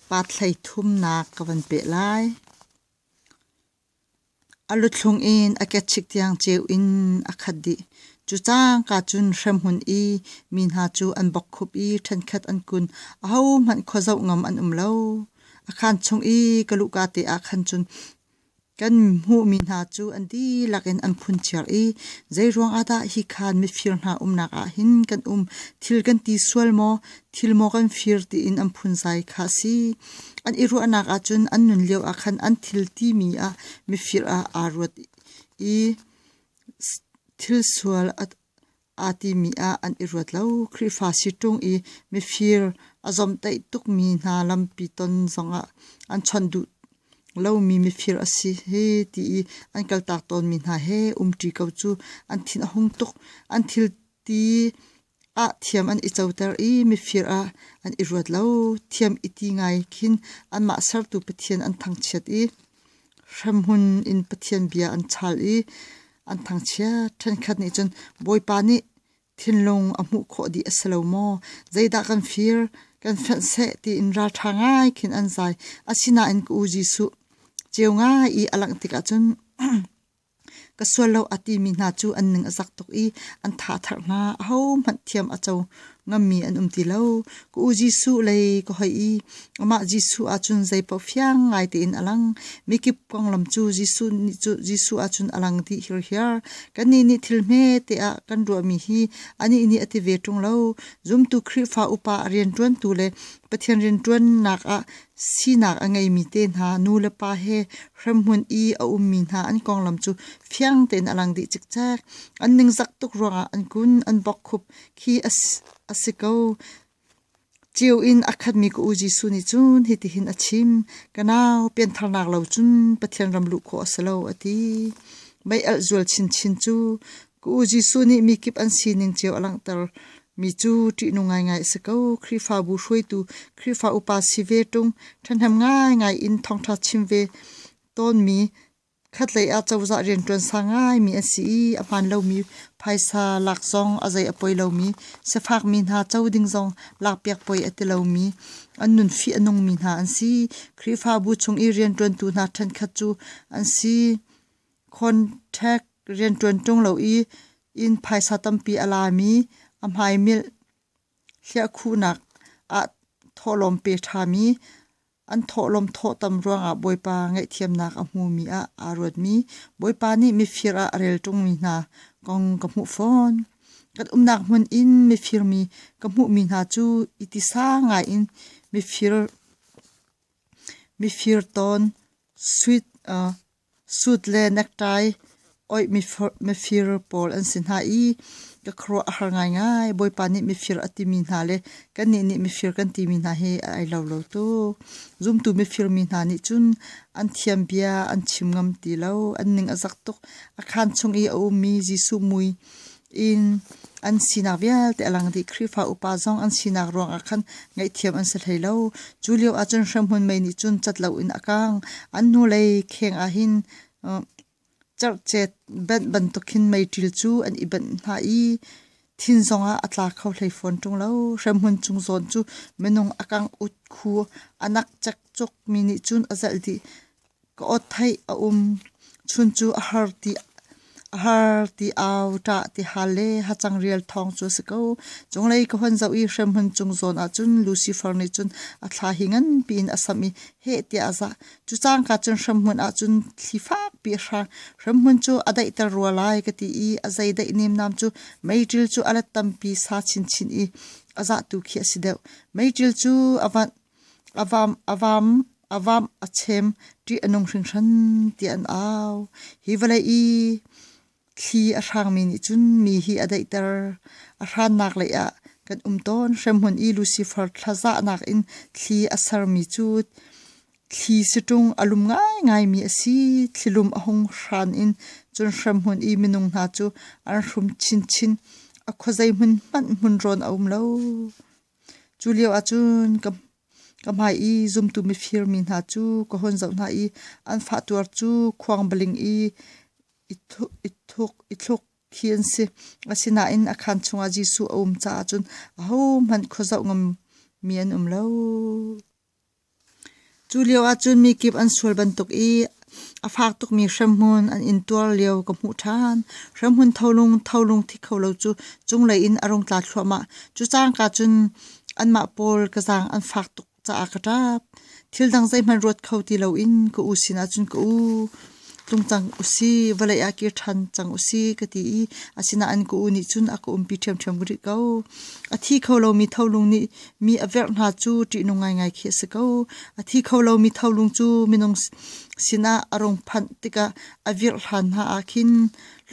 Part 33nak ka van peh lai. A luthlung in a ketchik tiang ceu in a khat dih. Cu cangka cun hremhmun i mi hna cu an bawkkhup i ṭhenkhat an kun. Ahohmanh khuazoh ngam an um lo. A khaan chung i ka luhka te ah khan cun kan hmuhmi hna cu an dihlak in an phunchiar i zeiruang ah dah hi khaan mifir hna umnak ah hin kan um, thil kan ti sual maw, thil maw kan fir tiin an phunzai kha a si. An i ruahnak ahcun an nun lio ah khan an thil timi ah mifir ah aa ruat i thil sual aa timi ah an i ruat lo. Khrihfa si ṭung i mifir a zawmhtaih tukmi hna lampi ton zongah an chawnh duh lomi mifir a si hi ti i an kaltak tawnmi hna he umṭi ko cu an thin a hung tuk. An thil ti ah thiam an i coter i mifir ah an i ruat lo. Thiam i ti ngai khin anmah sertu Pathian an thangchiat i hremhmun in Pathian bia an chal i an thangchiat. Ṭhenkhat nih cun Bawipa nih thinlung a hmuh khawh dih a si lo maw? Zeidah kan fir, kan fenh seh tiin ralṭha ngai khin an zai. Asinain ka u Jesuh ceu ngai i a langh tikah cun Ka sual lo a timi hna cu an ning a zak tuk i an thather hna. Ahohmanh thiam a co ngammi an um ti lo. Ka u Jesuh lei ka hoih i amah Jesuh ahcun zeipaoh fiang ngai tein a lang. Mikip konglam cu Jesuh nih cu Jesuh ahcun a lang dih hirhiar. Kannih nih thil hme te ah kan ruahmi hi anih nih a ti ve ṭung lo. Zumtu Khrihfa upa a rianṭuantu le Pathian rianṭuannak ah sinak a ngeimi te hna nu le pa he hremhmun i a ummi hna an konglam cu fiang tein a lang dih cikcek. An ningzak tuk ruangah an kun, an bawkkhup khi a si ko. Cio in a khatmi ka u Jesuh nih cun hitihin a chim, Ka nau, piantharnak lo cun Pathian ram luh khawh a si lo, a ti. Mei alh zual chinchin cu ka u Jesuh nih mi kip an sining cio a langhter mi cu ṭihnung ngaingai a si ko. Khrihfabu hruaitu, Khrihfa upa si ve ṭung, ṭhahnem ngaingai in thawngṭha chim ve tawnmi, khatlei ah cozah rianṭuan sang ngaimi an si i a hmaan lomi phaisa lak zong a zei a poi lomi, sifakmi hna co ding zong lakpiak poi a ti lomi, an nun fih a nungmi hna an si. Khrihfabu chung i rianṭuantu hna ṭhenkhat cu an si. Contact rianṭuan ṭung lo i inn phaisa tampi a lami a hmaimilh hliahkhuhnak ah thawhlawm pe ṭhami an thawhlawm thawh tam ruangah Bawipa ngaihthiamnak a hmumi ah aa ruatmi Bawipa nih mifir ah a rel ṭungmi hna kong ka hmuh fawn. Kan umnak hmun in mifir mi ka hmuhmi hna cu i tisa ngai in mifir tawn suit Suit le necktie oih mifir pawl an si hna i ka khuaruah a har ngaingai. Bawipa nih mifir a timi hna le kannih nih mifir kan timi hna hi ai lo lo tuk. Zumtu mifir mi hna nih cun an thiam bia an chim ngam ti lo. An ning a zak tuk. A khaan chung i a ummi Jesuh mui in an sinak vialte a lang dih. Khrihfa upa zong an sinak ruangah khan ngaihthiam an si hlei lo. Cu lio ahcun hremhmun mei nih cun cat loin a kang. An hnulei kheng ah hin cerhcet benh bantuk khin meiṭil cu an i benh hna i thin zongah a tla kho hlei fawn ṭung lo. Hremhmun chung zawn cu minung a kang ut khu a nak cekcuk mi nih cun a zelh dih. Ka awt theih a um. Chun cu a har ti a har ti au ṭah ti hal le hacang rial thawng cu a si ko. Cunglei ka hon zoh i hremhmun cung zawn ah cun Lucifer nih cun a thla hi nganpi in a samh i heh tiah a zah. Cu cangka cun hremhmun ah cun thli fakpi a hrang. Hremhmun cu a daihter rua lai ka ti i a zei daih nemnam cu meiṭil cu a let tampi sa chinchin i a zahtu khi a si deuh. Meiṭil cu a van a vam a vam a vam a chem ṭih a nung hringhran tiah an au. Hi vawlei i thli a hrangmi nih cun mi hi a daihter. A hrannak lei ah kan um tawn. Hremhmun i Lucifer thlazahnak in thli a sermi cu thli siṭung a lum ngaingaimi a si. Thlilum a hung hran in cun hremhmun i minung hna cu an hrum chinchin. A khuazei hmun hmanh hmunrawn a um lo. Cu lio ahcun ka Ka hmai i zumtu mifir mi hna cu ka hun zoh hna i an fahtuar cu khuangbaling i i thluk khi an si. Asinain a khaan chungah Jesuh a um caah cun ahohmanh khuazoh ngammi an um lo. Cu lio ahcun mi kip an sual bantuk i a fak tukmi hremhmun an intuar lio ka hmuh ṭhan. Hremhmun tholung tholung thi kho lo cu cunglei in a rung tla thluahmah. Cu cangka cun anmah pawl ka zaang an fak tuk caah ka ṭap. Thil dang zeihmanh ruat kho ti loin ka u sinah cun ka u tlung cang usih, vawlei ah kir ṭhan cang usih ka ti i asinain ka u nih cun a ka umpi ṭhiamṭhiam rih ko. A thi kho lomi tholung nih mi a verh hna cu ṭihnung ngaingai khi a si ko. A thi kho lomi tholung cu minung sinah a rung phanh tikah a virh hlan hna ah khin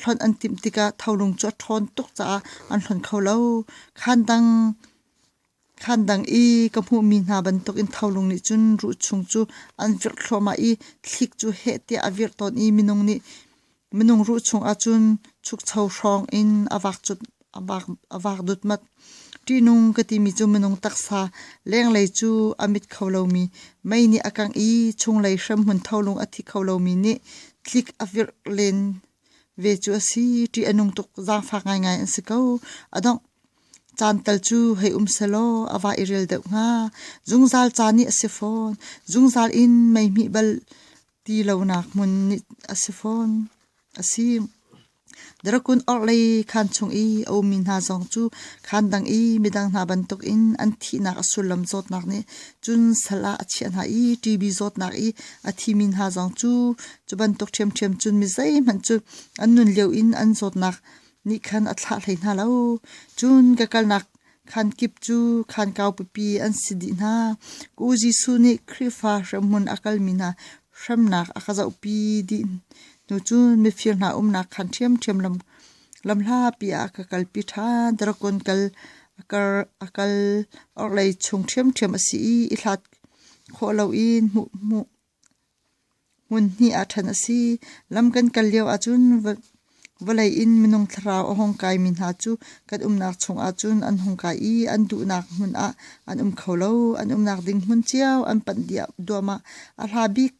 hlonh an timh tikah tholung cu a ṭhawn tuk caah an hlonh kho lo. Khaan dang Khaan dang i ka hmuhmi hna bantukin tholung nih cun ruh chung cu an virh thluahmah i thlik cu heh tiah a virh tawn i minung nih minung ruh chung ahcun chukcho hrawng in a vak cut a vak dutmat. Ṭihnung ka timi cu minung taksa lenglei cu a mit kho lomi mei nih a kangh i chunglei hremhmun tholung a thi kho lomi nih tlik a virh len ve cu a si. Ṭih a nung tuk zaangfak ngaingai an si ko. A dongh Caan tal cu hei um selaw a va i rel deuh hnga. Zungzal ca nih a si fawn. Zungzal in mei hmih bal ti lonak hmun nih a si fawn. A si. Drakun orhlei khaan chung i a ummi hna zong cu khaan dang i midang hna bantukin an thihnak a sullam zawtnak nih cun sal ah a chiah hna i TB zawtnak i a thimi hna zong cu cu bantuk ṭhiamṭhiam cun mi zeihmanh cu an nun lio in an zawtnak nih khan a thlah hlei hna lo. Cun ka kalnak khaan kip cu khaan kaupipi an si dih hna. Ka u Jesuh nih Khrihfa hremhmun a kalmi hna hremnak a ka zohpi dih hnu cun mifir hna umnak khaan ṭhiamṭhiam lam lamhlapi ah a ka kalpi ṭhan. Drakon kal a kal orhlei chung ṭhiamṭhiam a si i i hlat khawh loin hmuh hmuh Hmun hnih ah ṭhen a si. Lam kan kal lio ahcun vawlei in minung thlarau a hung kaimi hna cu kan umnak chungah cun an hung kai i an duhnak hmun ah an um kho lo. An umnak ding hmun cio an panh duahmah. A hla bik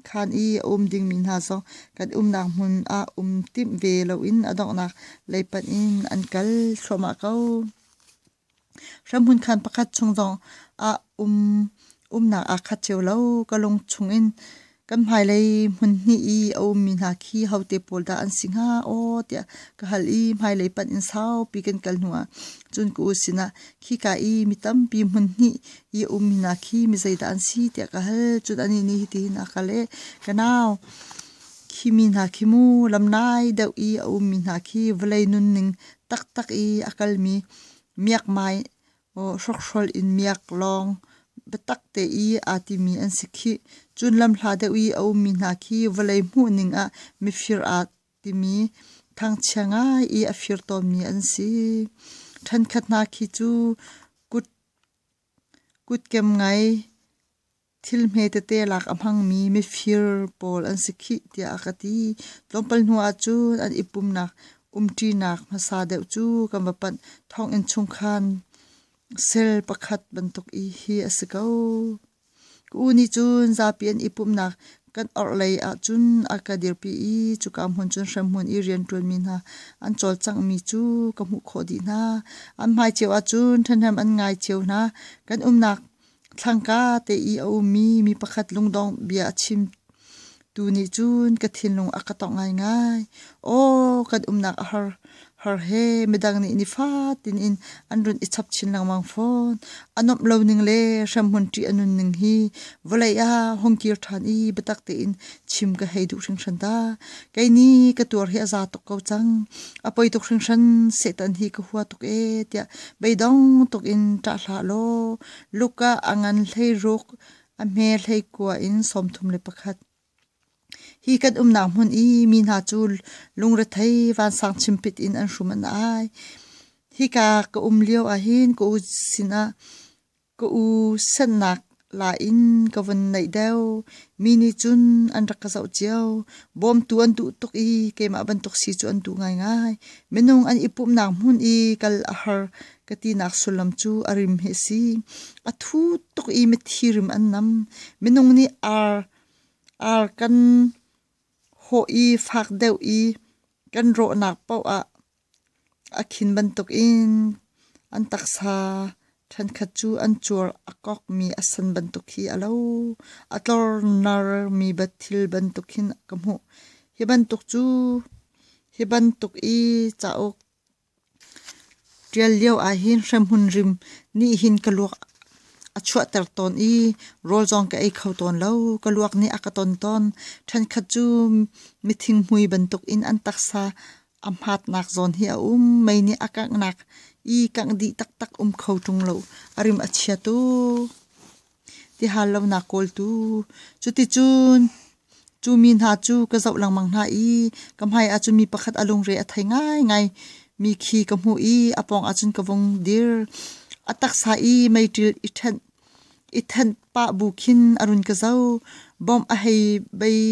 khan i a um dingmi hna zong kan umnak hmun ah um timh ve loin a donghnak lei panh in an kal thluahmah ko. Hramhmun khaan pakhat chung zong ah umnak aa khat cio lo. Ka lung chungin kan hmailei hmun hnih i a ummi hna khi hote pawl dah an si hnga aw tiah ka hal i hmailei panh in saupi kan kal hnuah cun ka u sinah khika i mi tampi hmun hnih i a ummi hna khi mi zeidah an si tiah ka hal. Cun anih nih hitihin a ka leh. Ka nau, khi mi hna khi mu lamnai deuh i a ummi hna khi vawlei nunning taktak i a kalmi miakmai hrokhrol in miak lawng biatak te i aa timi an si khih. Cun lamhla deuh i a ummi hna khi vawlei hmuhning ah mifir aa timi thangchia ngai i a fir tawnmi an si. Ṭhenkhat hna khi cu kutkem ngai Thil hmetete lak a hmangmi mifir pawl an si khih tiah a ka ti. Tlawmpal hnu ahcun an i pumnak umṭinak hmasa deuh cu kan va panh. Thonginn chung khan sel pakhat bantuk i hi a si ko. Ka u nih cun zapi an i pumhnak kan orhlei ahcun a ka dirpi i cuka hmun cun hremhmun i rianṭuanmi hna an cawlcanghmi cu ka hmuh khawh dih hna. An hmai cio ahcun ṭhahnem an ngai cio hna. Kan umnak Thlangka te i a ummi mi pakhat lungdong bia a chim tu nih cun ka thinlung a ka tongh ngaingai. Aw, kan umnak a har har he midang nih nifatin in an run i chap chin lengmang fawn. A nuamh lo ning le hremhmun ṭih a nun ning hi vawlei ah hung kir ṭhan i biatak tein chim ka hei duh hringhran ta. Kei nih ka tuar hi a za tuk ko cang. A poi tuk hringhran, Satan hi ka hua tuk ee tiah beidong tuk in ṭah hlah law Luka a ngan 16 a hme 19 in 31. Hi kan umnak hmun i mi hna cu lungrethei vansang chimpit in an hrum an ai. Hika ka um lio ahhin ka u sinah Ka u sennak la in ka vun naih deuh. Mi nih cun an rak ka zoh cio. Bawmtu an duh tuk i keimah bantuk si cu an duh ngaingai. Minung an i pumhnak hmun i kal a har ka tinak sullam cu a rim hi a si. A thu tuk i mithi rim an nam. Minung nih ar ar kan hawh i fak deuh i kan rawhnak paoh ah a khin bantukin an taksa Ṭhenkhat cu an cuar a kokmi a san bantuk hi a lo. A tlornarmi thil bantuk hin ka hmuh. Hi bantuk cu hi bantuk i cauk ṭial lio ahhin hremhmun rim nih hin ka luak a chuahter tawn i rawl zong ka ei kho tawn lo. Ka luak nih a ka ton tawn. Ṭhenkhat cu mithing hmui bantuk in an taksa a hmatnak zawn hi a um. Mei nih a kanghnak i kangh dih taktak um kho ṭung lo. A rim a chia tuk. Tihal lonak kawltu. Cuticun cu mi hna cu ka zoh lengmang hna i ka hmai ah cun mi pakhat a lungre a thei ngaingai mi khi ka hmuh i a pawng ah cun ka vung dir. A taksa i meiṭil i ṭhenh i thenh pah bu khin a run ka zoh. Bawmh a hei bei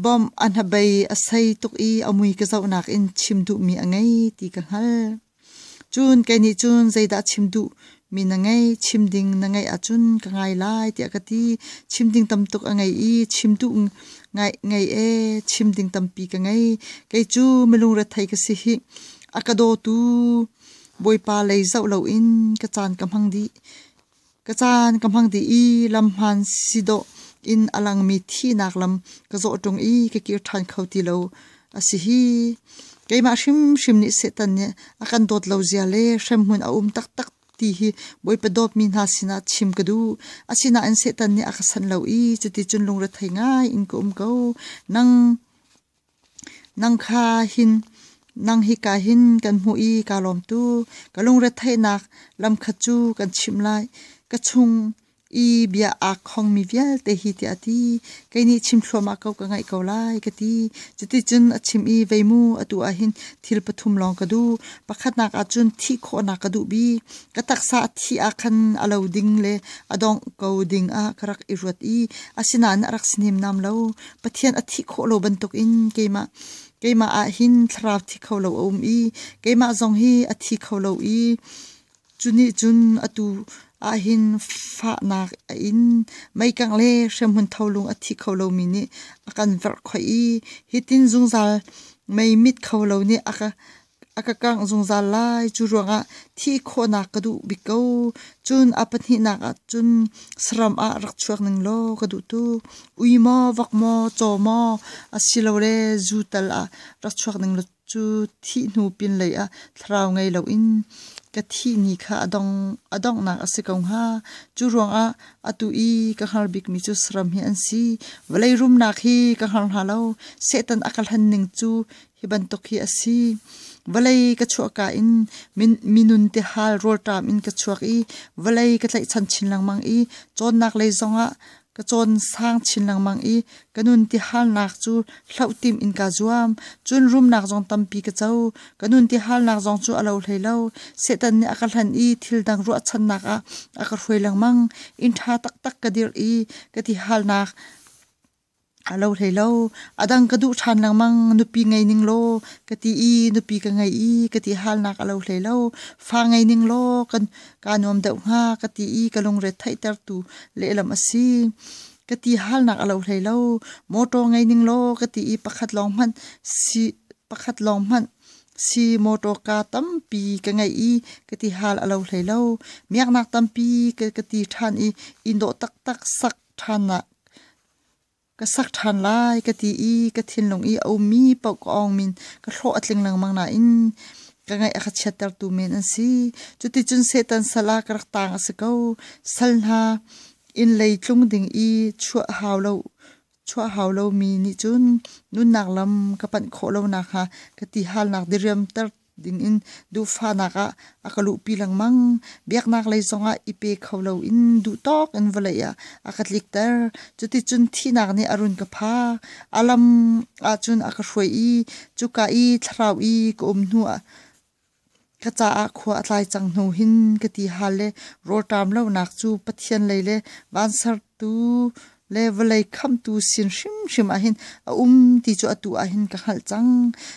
Bawmh a hnabei a sei tuk i a mui ka zohnak in chim duhmi a ngei ti ka hngalh. Cun kei nih cun zeidah chim duhmi na ngei, chim ding na ngeih ahcun ka ngai lai tiah ka ti. Chim ding tam tuk a ngei i chim duh ngei ee, chim ding tampi ka ngei. Kei cu milungrethei ka si hih. A ka dawtu Bawipa lei zoh loin ka caan ka hmang dih. Ka caan ka hmang dih i lamhmaan si dawh in a langmi thihnak lam ka zawh ṭung i ka kir ṭhan kho ti lo a si hi. Keimah hrimhrim nih Satan nih a kan dawt lo zia le hremhmun a um taktak ti hi Bawipa dawtmi hna sinah chim ka duh. Asinain Satan nih a ka sanh lo i cuticun lungrethei ngai in ka um ko. Nang Nang kha hin nang hika hin kan hmuh i kaa lawm tuk. Ka lungretheihnak lamkhat cu kan chimh lai. Ka chung i bia aa khongmi vialte hi tiah a ti. Kei nih chim thluahmah ko ka ngaih ko lai ka ti. Cuticun a chim i vei mu atu ah hin thil pathum lawng ka duh. Pakhatnak ah cun thih khawhnak ka duh bik. Ka taksa a thih ah khan a lo ding le a dongh ko ding ah ka rak i ruat i asinain a rak si nemnam lo. Pathian a thih khawh lo bantukin keimah keimah ah hin thlarau thi kho lo a um i keimah zong hi a thi kho lo i cu nih cun atu ah hin fahnak a in meikangh le hremhmun tholung a thi kho lomi nih a kan verh khoi i hitin zungzal mei mit kho lo nih a ka A ka kangh zungzal lai. Cu ruangah thih khawhnak ka duh bik ko. Cun a pahnihnak ah cun saram ah rak chuak ning law ka duh tuk. Ui maw, vok maw, caw maw, asilole zu tal ah rak chuak ning law cu thih hnu pinlei ah thlarau ngei loin ka thih ni kha a dong a donghnak a si ko hnga. Cu ruangah atu i ka hngar bikmi cu saram hi an si. Vawlei rumnak hi ka hngar hna lo. Satan a ka hlen ning cu Hi bantuk hi a si. Vawlei ka chuahka in minun tihal rawlṭam in ka chuak i vawlei ka tlaihchan chin lengmang i cawnnak lei zongah ka cawn sang chin lengmang i ka nun tihalnak cu hloh tim in kaa zuam. Cun rumnak zong tampi ka co. Ka nun tihalnak zong cu a lo hlei lo. Satan nih a ka hlan i thil dang ruahchannak ah a ka hruai lengmang. Inn ṭha taktak ka dirh i ka tihalnak A lo hlei lo. A dang ka duh ṭhan lengmang. Nupi ngei ning law ka ti i nupi ka ngei i ka ti halnak a lo hlei lo. Fa ngei ning law kan kaa nuam deuh hnga ka ti i ka lungre theihtertu lehlam a si. Ka ti halnak a lo hlei lo. Motor ngei ning law ka ti i pakhat lawng hmanh si pakhat lawng hmanh si motor ka tampi ka ngei i ka ti hal a lo hlei lo. Miaknak tampi ka, ka ti ṭhan i inn dawh taktak sak ṭhan ah Ka sak ṭhan lai ka ti i ka thinlung i a ummi paoh ka awng min ka hlawh a tling lengmang nain ka ngaih a ka chiattertu men an si. Cuticun Satan sal ah ka rak taang a si ko. Sal hna inn lei tlung ding i chuah hau lo chuah hau lomi nih cun nunnak lam ka panh khawh lo nakhnga ka ti halnak diriamter dingin duhfahnak ah a ka luhpi lengmang. Biaknak lei zongah i pe kho loin duhtawk in vawlei ah a ka tlikter. Cuticun thihnak nih a run ka phak. A lam ahcun a ka hruai i cuka i thlarau i ka um hnu ah ka caah khua a tlai cang hnu hin ka ti hal le rawlṭam lonak cu Pathian lei le vansertu le vawlei khamtu sin hrimhrim ah hin a um ti cu atu ah hin ka hngalh cang.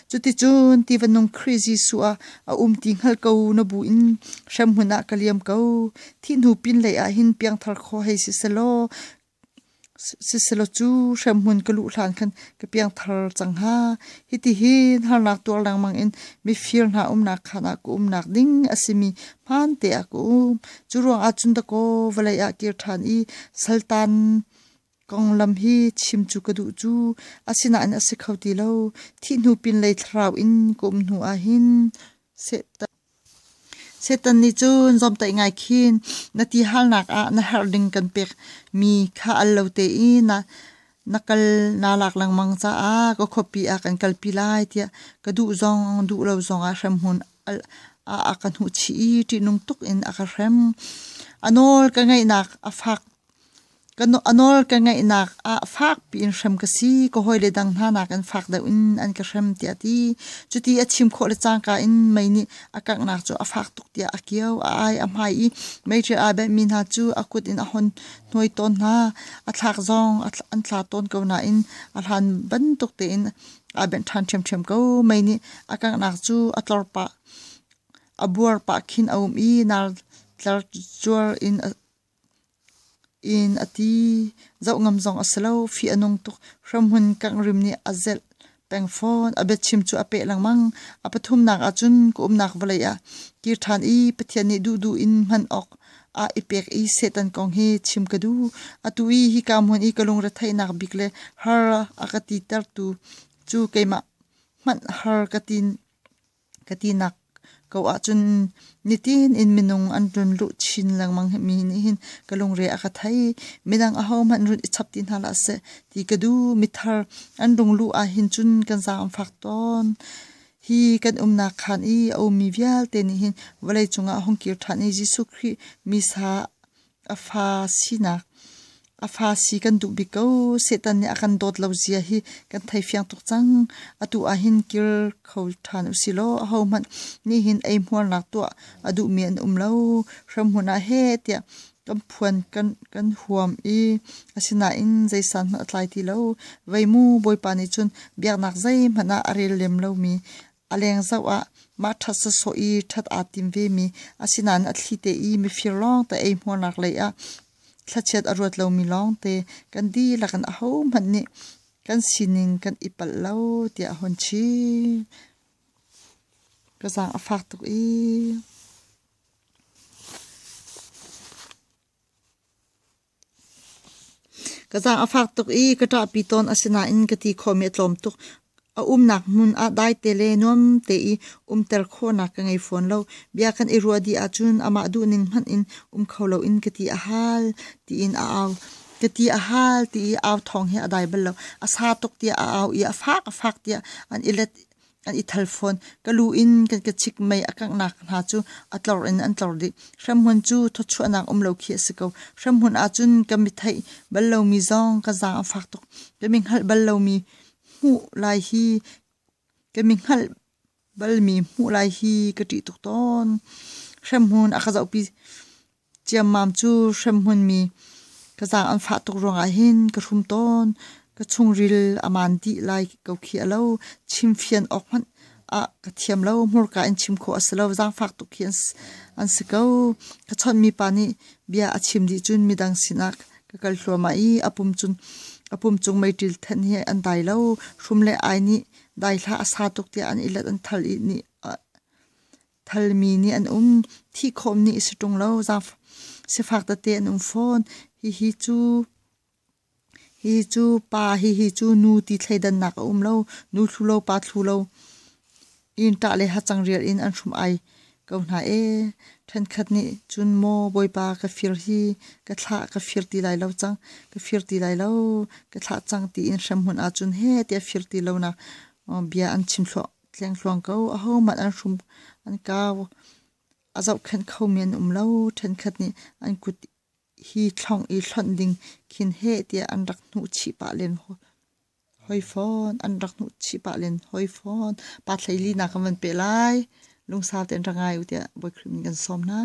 Cuticun tiva nung Khrih Jesuh ah a um ti hngal ko na bu in hremhmun ah ka liam ko. Thih hnu pinlei ah hin piangthar kho hei si selaw. Siselaw cu hremhmun ka luh hlan khan ka piangthar cang hnga. Hitihin harnak tuar lengmang in mifir hna umnak khaan ah ka umnak ding a simi hmaante ah ka um. Cu ruangah cun dakaw vawlei ah kir ṭhan i saltan konglam hi chim cu ka duh cu. Asinain a si kho ti lo. Thih hnu pinlei thlarau in ka um hnu ah hin Satan Satan nih cun zawmtaih ngai khin na ti halnak ah na herh ding kan pekmi kha al lo tein na na kal naa lak lengmang caah ka khuapi ah kan kalpi lai tiah ka duh zong duh lo zong ah hremhmun ah a ka hnuhchih i ṭihnung tuk in a ka hrem. A nawl ka ngaihnak a fak A nawl ka ngaihnak ah fakpi in hrem ka si. Ka hawile dang hna nakin fak deuh in an ka hrem tiah a ti. Cuti a chim khawh le cangka in mei nih a kanghnak cu a fak tuk tiah a kio. A ai a hmai i meiṭil aa benhmi hna cu a kut in a hon hnuai tawn hna. A thlak zong an thla tawn ko nain a hlan bantuk tein aa benh ṭhan ṭhiamṭhiam ko. Mei nih a kanghnak cu a tlor pah, a buar pah khin a um i nal tlar cuar in in a ti. Zoh ngam zong a si lo. Fih a nung tuk. Hramhmun kangh rim nih a zelh peng fawn. A biachim cu a peh lengmang. A pathumnak ahcun ka umnak vawlei ah kir ṭhan i Pathian nih duhduh in hman awk ah i pek i Satan kong hi chim ka duh. Atu i hika hmun i ka lungretheihnak bik le har a ka titertu cu keimah hmanh har ka ti Ka tinak ko ahcun nitin in minung an run luh chin lengmang mi nih hin ka lungre a ka thei. Midang ahohmanh run i chap ti hna hlah seh ti ka duh. Mithar an rung luh ahhin cun kan zaang an fak tawn. Hi kan umnak khaan i a ummi vialte nih hin vawlei cungah hung kir ṭhan i Jesuh Khrih misa A fa sinak a fa si kan duh bik ko. Satan nih a kan dawt lo zia hi kan thei fiang tuk cang. Atu ahhin kir kho ṭhan usih law ahohmanh nih hin eihmuarnak tuah a duhmi an um lo. Hramhmun ah heh tiah kan phuan kan huam i asinain zeisan hmanh a tlai ti lo. Vei mu Bawipa nih cun biaknak zeihmanh ah a rel lem lomi A leng zoh ah mah ṭhat sawsawh i ṭhat aa tim vemi asinain a thli te i mifir lawngte eihmuarnak lei ah thlachiat a ruat lomi lawngte kan dihlak in ahohmanh nih kan sining kan i palh lo tiah a hun chim. Ka zaang a fak tuk i Ka zaang a fak tuk i ka ṭahpi tawn asinain ka ti khawhmi a tlawm tuk. A umnak hmun ah daite le nuam te i umter khawhnak ka ngei fawn lo. Bia kan i ruah dih ahcun amah duhning hmanh in um kho loin ka ti a hal tiin a au. Ka ti a hal ti i au thawng hi a dai bal lo. A sa tuk tiah a au i a fak a fak tiah an i let an i thal fawn. Ka lu in kan ka chik mei a kanghnak hna cu a tlor in an tlor dih. Hremhmun cu thawchuahnak um lo khi a si ko. Hremhmun ahcun ka mi theih bal lomi zong ka zaang a fak tuk. Ka mi hngalh bal lomi hmuh lai hi ka mi hngalh balmi hmuh lai hi ka ṭih tuk tawn. Hremhmun a ka zohpi Ciammam cu hremhmun mi ka zaang an fah tuk ruangah hin ka hrum tawn. Ka chungril a maan dih lai ko khi a lo. Chimfian awk hmanh ah ka thiam lo. Hmurka in chim khawh a si lo. Zaangfak tuk khi an si ko. Ka chawnhmi pa nih bia a chim dih cun midang sinah ka kal hluahmah i a pum cun a pum cung meiṭil thenh hi an dai lo. Hrum le ai nih dai hlah a sa tuk tiah an i let an thal i nih Thalmi nih an um. Thih khawm nih si ṭung lo. Sifak tete an um fawn. Hihi cu hihi cu pa hihi cu nu ti thleidannak a um lo. Nu thlu lo pa thlu lo. Inn ṭah le hacang rial in an hrum ai ko hna ee. Ṭhenkhat nih cun maw Bawipa ka fir hi ka thlah ka fir ti lai lo cang ka fir ti lai lo ka thlah cang tiin hremhmun ahcun heh tiah fir ti lonak bia an chim thluah Tlengtluang ko, ahohmanh an hrum an kau. A zohkhenh khomi an um lo. Ṭhenkhat nih an kut hi thlong i hlonh ding khin heh tiah an rak hnuh chih pah len hoi fawn. An rak hnuh chih pah len hoi fawn. Pa thleili nak kan van peh lai. Lungsau tein rak ngai u tiah Bawi Khrih min kan sawm hna.